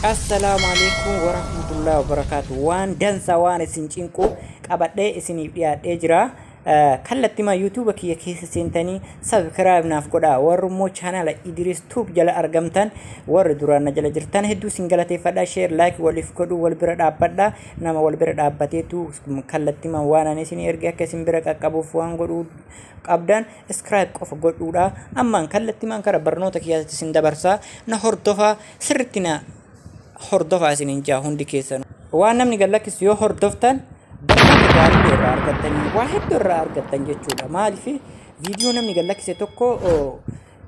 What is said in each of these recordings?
Assalaamu alaikum warahmatullahi wabarakaatu. Waan dansa waan isin cinqu qabadhee isiniif dhiyaadhee jira. Kallattimaa YouTube kiyya keessa seentanii subscribe naaf godhaa. Warri immoo chaanala Idris Tube jala argamtan, warri duraan na jala jirtan, hedduu isin galateeffadha. Share, like waliif godhuu, wal bira dhaabbadha. Nama wal bira dhaabbateetu kallattimaa waan ani isin erge akka isin bira qaqqabuuf waan godhuu qabdan subscribe qofa godhuudha. Ammaan kallattimaan kara barnoota kiyyaatti isin dabarsaa. Na hordofaa, sirritti na hordofaa isiniin jaa hundi keessan. Waan namni gad lakkisu yoo hordoftan barnoota gaarii irraa argattanii, waa hedduu irraa argattan jechuudha. Maaliif viidiyoo namni gad lakkise tokko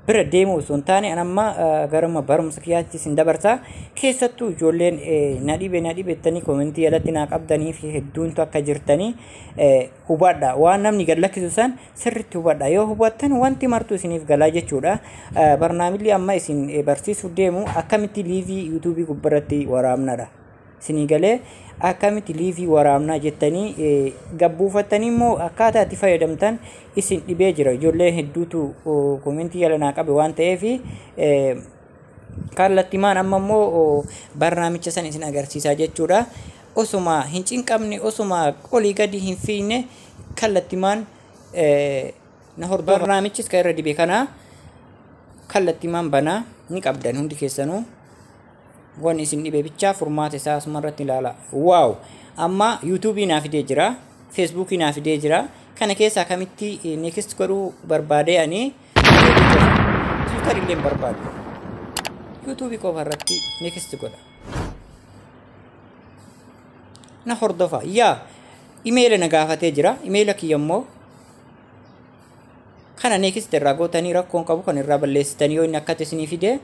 bira deemuu osoo hin taane, an amma garuma barumsa kiyyaatti isin dabarsaa. Keessattuu ijoolleen na dhibe na dhibettanii koomentii jalatti naa qabdanii fi hedduuntu akka jirtanii hubadha. Waan namni gad lakkisu san sirriitti hubadha. Yoo hubattan wanti martuu isiniif galaa jechuudha. Barnaamilli amma isin barsiisuu deemu akkamitti live YouTubeii gubbarratti waraabnadha. Isinii galee? Akkamitti live waraabnaa jettanii gabbuufattanii immoo akkaataa itti fayyadamtan isin dhibee jira. Ijoollee hedduutu koomentii jala naa qabe waan ta'eef, kallattimaan amma immoo barnaamicha san isin agarsiisaa jechuudha. Osuma hin cinqabne, osuma olii gadi hin fiigne, kallattimaan na hordofa. Barnaamichis kan irra dibe kana kallattimaan banaa ni qabdan hundi keessanuu. Wanni isin dhibe bichaa furmaata isaa asuma irratti ilaala. Wow! Amma YouTubeii naa fidee jira. Facebookii naa fidee jira. Kana keessaa kamitti next godhuu barbaadee? Ani Twitter illee hin barbaadu. YouTubeii qofa irratti next godha. Na hordofa. Yaa, imeela na gaafatee jira. Imeela kiyya immoo kana next irraa gootanii rakkoon qabu, kan irraa balleessitanii yoo inni akkatti isinii fide.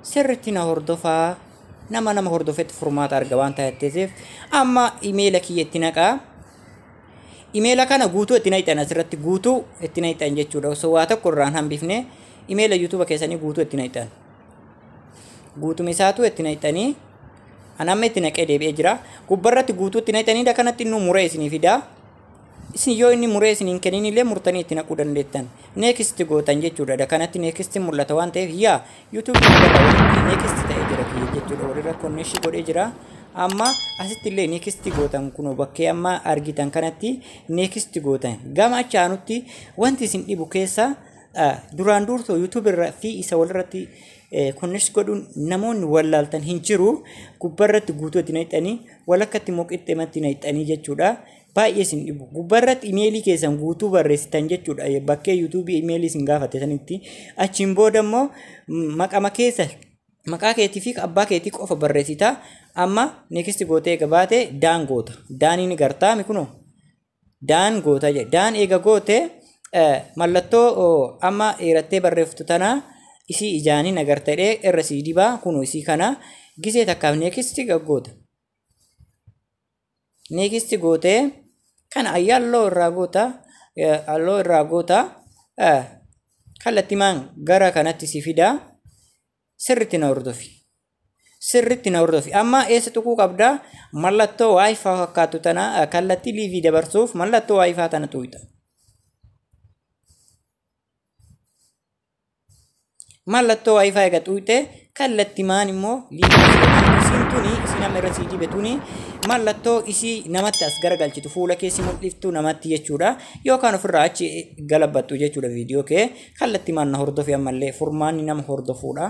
Sirriitti na hordofaa. Nama nama hordofetti furmaata arga waan ta'eef, amma imeela kiyya itti naqaa. Imeela kana guutuu itti naqxan, asirratti guutuu itti naqxan jechuudha. Osoo waa tokko irraan hambifne, imeela YouTubea keessanii guutuu itti naqxan. Guutuma isaatu itti naqxanii, an amma itti naqee deebi'ee jira. Gubbarratti guutuu itti naqxanii kanatti inni muree isinii fidaa. Isin yoo inni muree isin hin kennin illee murtanii itti naquu dandeettan. Next gootan jechuudha. Kanatti next mul'ata waan ta'eef, yaa, YouTubeii next ta'ee jira kiyya jechuudha. Walirra connection godhee jira. Amma asitti illee next gootan. Kunoo bakkee amma argitan kanatti next gootan. Gama achi aanutti wanti isin dhibu keessa, duraan dursoo YouTube irra fi isa walirratti connect godhuun namoonni wallaaltan hin jiru. Gubbarratti guutuu itti naqxanii, walakkatti immoo qixxeematti naqxanii jechuudha. Baay'ee isin dhibu. Gubbarratti imeelii keessan guutuu barreessitan jechuudha. Bakkee YouTubeii imeelii isin gaafate sanitti. Achiin booda immoo maqama keessa maqaa keetii fi abbaa keetii qofa barreessita. Amma next gootee eega baate, done goota. Doneii ni gartaa mi kunoo? Done goota jedhe. Done eega goote, mallattoo amma dheerattee barreeffatu tana isii ijaanii nagartadhee irra sii dibaa. Kunoo isii kana gisee takkaaf next goota. Next gootee kana allow irraa goota, allow irraa goota. Kallattimaan gara kanatti si fidaa. Sirriitti na hordofi. Sirriitti na hordofi. Amma eessa tuquu qabdaa? Mallattoo WiFi fakkaattu tana, kallattii live dabarsuuf mallattoo WiFi tana tuqxa. Mallattoo WiFi egaa tuqxe, kallattimaan immoo live isiin tuni, isin amma irra sii dibe tuni, mallattoo isii namatti as garagalchitu, fuula keessi mul'iftu namatti jechuudha. Yookaan ofirraa achi galabattu jechuudha viidiyoo kee. Kallattimaan na hordofi ammallee, furmaanni nama hordofuudha.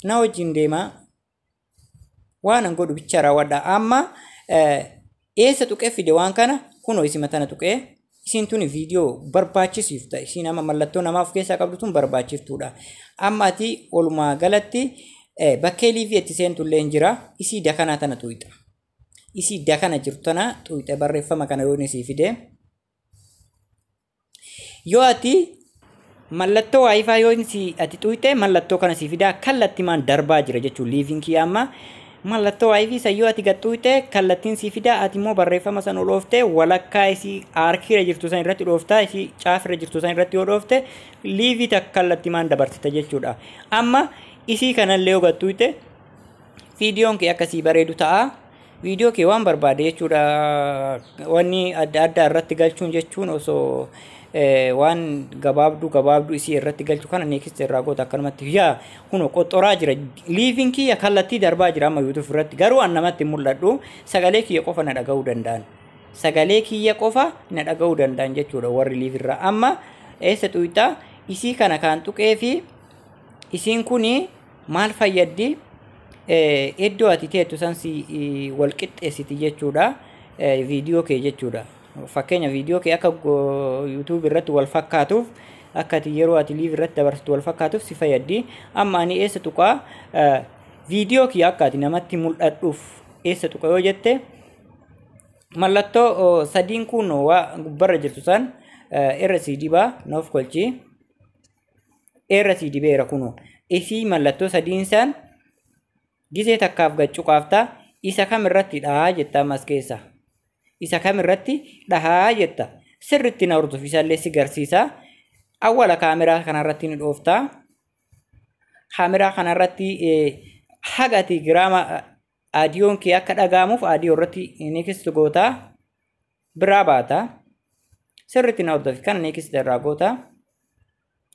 Na wajjin deemaa, waan an godhu bicha raawwadha. Amma eessa tuqee fide waan kana? Kunoo isima tana tuqee. Isiin tuni viidiyoo barbaachisiifta. Isiin amma mallattoo namaa of keessaa qabdu tun barbaachiftuudha. Amma ati walumaa galatti bakkee live itti seentu illee hin jira. Isii dakanaa tana tuqxa. Isii dakana jirtu tana tuqxa, barreeffama kana yoo inni sii fide. Yoo ati mallattoo WiFi yoo inni ati tuqxe, mallattoo kana sii fidaa, kallattimaan darbaa jira jechuudha. Liveiin kiyya amma mallattoo WiFi san yoo ati gad tuqxe, kallattiin sii fidaa. Ati immoo barreeffama san ol ooftee walakkaa isii aarkiirra jirtu san irratti dhooftaa. Isii caafirra jirtu san irratti yoo dhoofte, live takka kallattimaan dabarsita jechuudha. Amma isii kanallee yoo gad tuqxe, viidiyoon kee akkasii bareedu ta'a. Viidiyoo kee waan barbaade jechuudha. Wanni adda addaa irratti galchuun jechuun osoo waan gabaabduu gabaabduu isii irratti galchu kana next irraa goota akkanumatti. Yaa, kunoo qoxxoraa jira. Liveiin kiyya kallattii darbaa jira amma YouTube irratti, garuu an namatti hin mul'adhu. Sagalee kiyya qofa na dhaga'uu danda'an. Sagalee kiyya qofa na dhaga'uu danda'an jechuudha warri live irraa. Amma eessa xuyixaa isii kana kan tuqee fi isiin kuni maal fayyaddi? Iddoo ati teettu san si wal qixxeessiti jechuudha. Viidiyoo kee jechuudha. Fakkeenya, viidiyoo kee akka YouTube irratti wal fakkaatuuf, akka ati yeroo ati live irratti dabarsitu wal fakkaatuuf si fayyaddi. Amma ani eessa tuqaa? Viidiyoo kiyya akka ati namatti mul'adhuuf eessa tuqa yoo jette, mallattoo sadiin kun waa gubbarra jirtu san irra sii dibaa noof kolchi. Irra sii dibeera kunoo. Isii mallattoo sadiin san gisee takkaaf gad cuqaafta. Isa kam irratti dhahaa jetta ammas keessa. Isa kam irratti dhahaa jetta. Sirritti na hordofi, isallee si garsiisa. Awwala kaameraa kanarratti ni dhoofta. Kaameraa kanarratti haga ati giraama aadiyoon kee akka dhaga'amuuf aadiyoo irratti next goota. Biraa baata. Sirritti na hordofi, kana next irraa goota.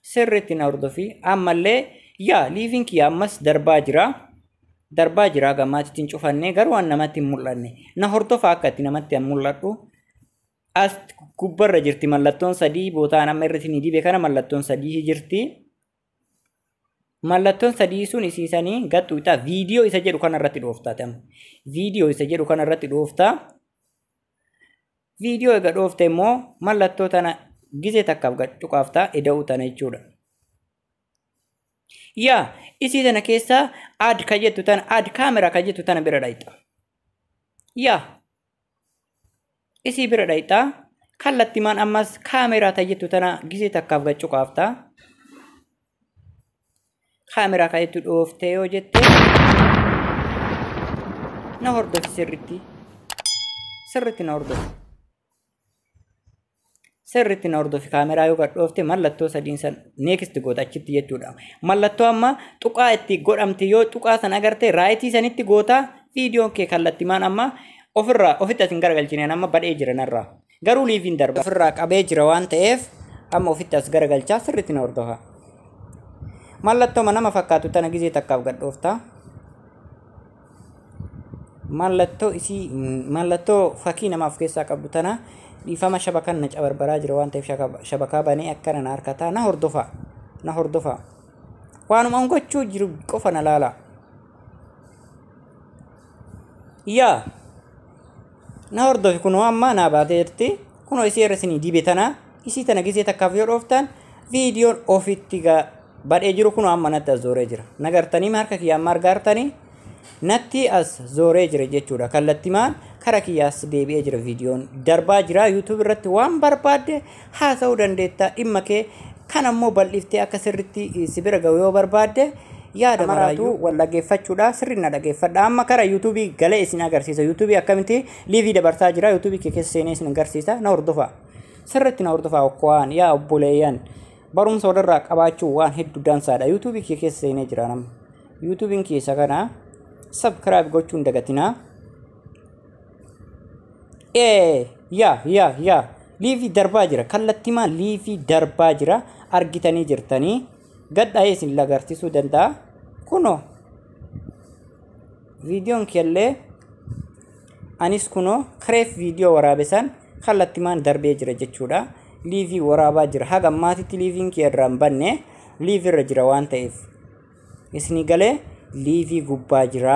Sirritti na hordofi. Ammallee yaa, liveiin kiyya ammas darbaa jira. Darbaa jira, gammaatitti hin cufannee, garuu waan namatti hin mul'anne. Na hordofa akka itti namatti hin mul'adhu. As gubbarra jirti mallattoon sadii bootaan amma irratti ni dibe kana, mallattoon sadii jirti. Mallattoon sadii sun isiisanii gaxxuuxaa viidiyoo isa jedhu kanarratti dhooftaa ta'ama. Viidiyoo isa jedhu kanarratti dhooftaa. Viidiyoo egaa dhoofte immoo mallattoo tana gizee takkaaf gad cuqaaftaa, ida'uu tana jechuudha. Yaa, isii tana keessaa add ka jettu tana, add camera ka jettu tana bira dhayxa. Yaa, isii bira dhayxaa, kallattimaan ammas kaameraa ta jettu tana gizee takkaaf gad cuqaaftaa. Kaameraa ka jettu dhooftee yoo jette, na hordofi sirritti. Sirritti na hordofi. Sirritti na hordofi. Kaameraa yoo gad dhoofte, mallattoo sadiin san next goota achitti jechuudha. Mallattoo amma tuqaa itti godhamte yoo tuqaa san agarte, rightii sanitti goota. Viidiyoon kee kallattimaan amma ofirraa ofitti asin garagalchineen amma badhee jira narraa. Garuu liveiin darba. Ofirraa qabee jira waan ta'eef amma ofitti as garagalchaa, sirritti na hordofa. Mallattoo nama fakkaatu tana gizee takkaaf gad dhoofta. Mallattoo isii, mallattoo fakkii namaa of keessaa qabdu tana, dhiifama, shabakan na cabarbaraa jira waan ta'eef shabakaa banee akkana na harkataa. Na hordofa, na hordofa, waanuma an gochuu jiru qofa na laala. Yaa, na hordofi. Kunoo amma naa baateerti. Kunoo isii irra isinii dibe tana, isii tana gizee takkaaf yoo dhooftan, viidiyoon ofitti badhee jiru kunoo amma natti as zooree jira. Nagartanii harka kiyya amma argaartanii natti as zooree jira jechuudha. Kallattimaan kara kiyyaas deebi'ee jira, viidiyoon darbaa jira. YouTube irratti waan barbaadde haasa'uu dandeetta. Dhimma kee kan ammoo bal'iftee akka sirritti si bira ga'u yoo barbaadde, yaada maraatu wal dhaggeeffachuudha. Sirri na dhaggeeffadha. Amma kara YouTubeii galee isin agarsiisa. YouTubeii akkamitti liveii dabarsaa jira. YouTubeii kee keessa seenee isin agarsiisa. Na hordofa. Sirritti na hordofa okkowaan, yaa obboleeyyan. Barumsa walirraa qabaachuu waan hedduu dansaadha. YouTubeii kee keessa seenee jira nama. YouTubeiin keessa kana subscribe gochuun dagatinaa. Ee, yaa yaa yaa, liveii darbaa jira, kallattimaan liveii darbaa jira, argitanii jirtanii. Gadhaa'ee isin agarsiisuu danda'a. Kunoo viidiyoon kellee anis kunoo kireef viidiyoo waraabe san kallattimaan darbee jira jechuudha. Liveii waraabaa jira. Haga ammaatitti liveiin kee irraa hin banne, liveii irra jira waan ta'eef. Isinii galee, liveii gubbaa jira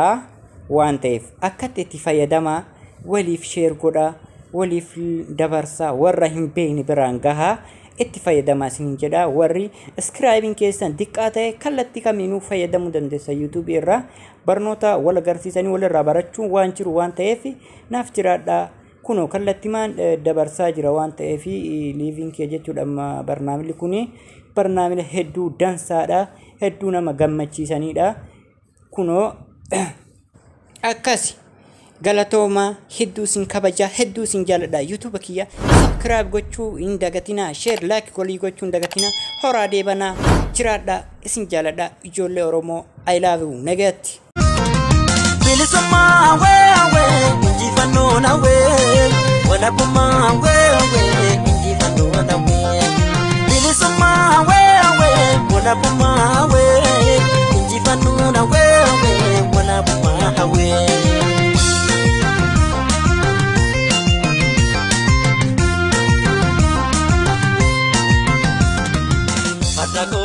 waan ta'eef akkatti itti fayyadamaa, waliif share godhaa, waliif dabarsaa, warra hin beekne biraan gahaa, itti fayyadamaa isiniin jedha. Warri subscribeiin keessan diqqaa ta'e kallattii kamiinuu fayyadamuu dandeessa. YouTubeii irraa barnoota wal agarsiisanii walirraa barachuun waan jiru waan ta'eef naaf jiraadhaa. Kunoo kallattimaan dabarsaa jira waan ta'eef liveiin kee jechuudha. Amma barnaamijni kuni barnaamija hedduu dansaadha, hedduu nama gammachiisanidha. Kunoo akkasi. Galatoomaa, hedduu isin kabajaa, hedduu isin jaaladha. YouTube kiyya subscribe gochuu hin dagatinaa, share, like walii gochuu hin dagatinaa. Horaa deebanaa, jiraadha, isin jaaladha, ijoollee Oromoo. I love you. Nagaatti. Bilisummaa, wee wee. Walabummaa hawee injifannuun hawee walabummaa hawee. Farda.